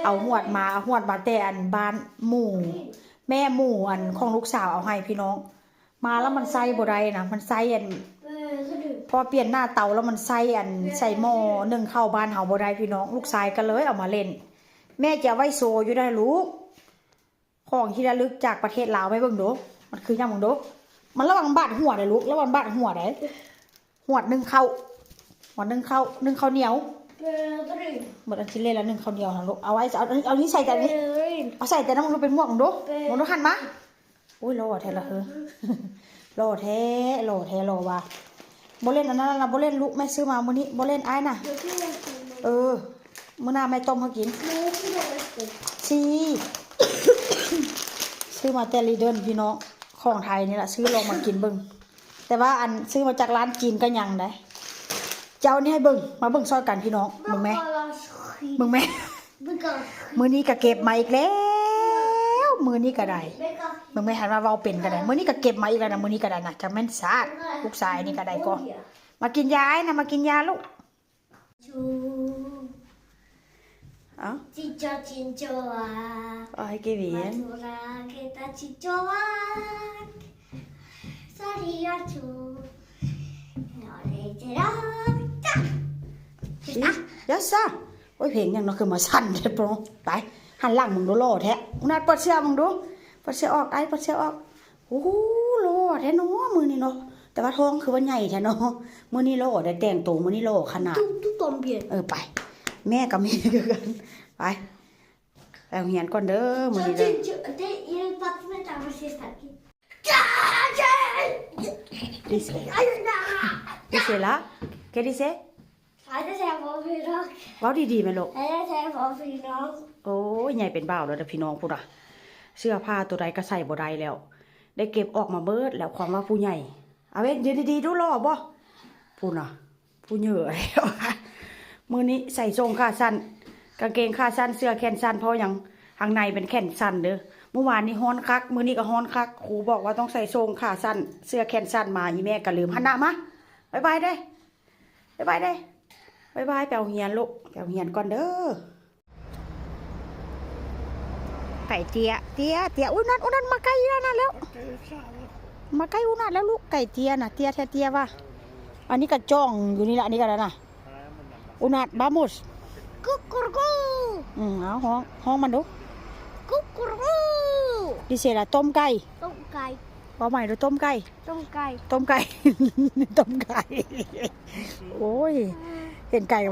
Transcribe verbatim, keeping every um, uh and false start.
เอาหวดมา เอาหวดมาแต่อันบ้านหมู่ แม่หมู่อันของลูกสาวเอาให้พี่น้อง มาแล้วมันใส่บ่ได้นะ มันใส่อัน พอเปลี่ยนหน้าเตาแล้วมันใส่อัน ใส่หม้อนึ่งข้าวบ้านเฮาบ่ได้พี่น้อง ลูกชายก็เลยเอามาเล่น แม่จะเอาไว้โชว์อยู่ได้ลูก ของที่ระลึกจากประเทศลาว ไปเบิ่งดู มันคือหยังเบิ่งดู มันระวังบาดหัวเด้อลูก ระวังบาดหัวเด้อ หวดนึ่งข้าว หวดนึ่งข้าว นึ่งข้าวเหนียว หมดอันที่เล่นแล้วนึ่งข้าวเหนียวนะลูก เอาไว้ เอา เอา เอานี้ใส่แต่นี้ เอาใส่แต่น้ำมันเป็นหมวกมึงดู มึงดูหันมา โอ้ย หล่อแท้ละเฮ้อ หล่อแท้ หล่อแท้ หล่อว่ะ บ่เล่นอันนั้นละ บ่เล่นลูก แม่ซื้อมามื้อนี้ บ่เล่นอ้ายน่ะ เออ มื้อหน้าแม่ต้มให้กิน ซี ซื้อมาแต่ลีเดินพี่น้อง ของไทยนี่แหละ ซื้อลองมากินเบิ่ง แต่ว่าอันซื้อมาจากร้านจีนก็ยังได้ เจ้านี่ให้เบิ่ง มาเบิ่งซอยกันพี่น้อง เบิ่งแม่ เบิ่งแม่ มื้อนี้ก็เก็บมาอีกแล้ว มื้อนี้ก็ได้ เบิ่งแม่หันมาเว้าเป็นก็ได้ มื้อนี้ก็เก็บมาอีกแล้วนะ มื้อนี้ก็ได้นะ จักแม่นซาด ลูกชายนี่ก็ได้ก็ มากินยาอ้ายนะ มากินยาลูก ชู เอ้า จิงโจ้จิงโจ้อะ เอาให้กี่หวี มาดูราเกตาจิงโจ้อะ สวัสดีอะชู เอาเลยจะรักจ้ะ ชิยาซา โอ้ย เพลงหยังเนาะ คือมาสั่นแท้ปะ ไป หันหลังมึงดู หล่อแท้ อุนัด เปิดเสื้อมึงดู เปิดเสื้อออก ไอ้ เปิดเสื้อออก โอ้โห หล่อแท้เนาะ มื้อนี้เนาะ แต่ว่าท้องคือว่าใหญ่แท้เนาะ มื้อนี้หล่อได้แต่งตัว มื้อนี้หล่อขนาด Tú, tú también. เออ ไป แม่กับแม่คือกัน ไป ไปโรงเรียนก่อนเด้อ มื้อนี้เด้อ Yo, yo, te, y el pato me está haciendo aquí. Dice, dice la, ¿qué dice? Ay, te se fueพี่น้อง เว้าดีๆแม่ลูก Ay, te se fueพี่น้อง โอ้ย ใหญ่เป็นบ่าวแล้วเด้อพี่น้องพุ้นน่ะ เสื้อผ้าตัวใดก็ใส่บ่ได้แล้ว ได้เก็บออกมาเบิดแล้ว ความว่าผู้ใหญ่ เอาเว้ย ยืนดีๆดู หล่อบ่ พุ้นน่ะ ผู้เหยอะแล้ว มื้อนี้ใส่โชงขาสั้น กางเกงขาสั้น เสื้อแขนสั้น เพราะหยัง ข้างในเป็นแขนสั้นเด้อ เมื่อวานนี้ฮ้อนคัก มื้อนี้ก็ฮ้อนคัก ครูบอกว่าต้องใส่โชงขาสั้น เสื้อแขนสั้นมา อีแม่ก็ลืม หันหน้ามา บ๊ายบายเด้ บ๊ายบายเด้ บ๊ายบาย ไปโรงเรียนลูก ไปโรงเรียนก่อนเด้อ ไก่เตี้ย เตี้ย เตี้ย อุ๊ย นั่น อุ๊ย นั่น มาใกล้แล้วนั่นแล้ว มาใกล้อุนัดแล้วลูก ไก่เตี้ยน่ะ เตี้ยแท้เตี้ยว่ะ อันนี้ก็จ้องอยู่นี่แหละ อันนี้ก็แล้วนะ อุนัด vamos. กุ๊กกุ๊กกุ๊ก อืม เอาฮ้อง ฮ้องมันดู กุ๊กกุ๊กกุ๊ก Dice la ต้มไก่ ต้มไก่ เอาใหม่ดู ต้มไก่ ต้มไก่ ต้มไก่ ต้มไก่ โอ้ย เห็นไก่วะ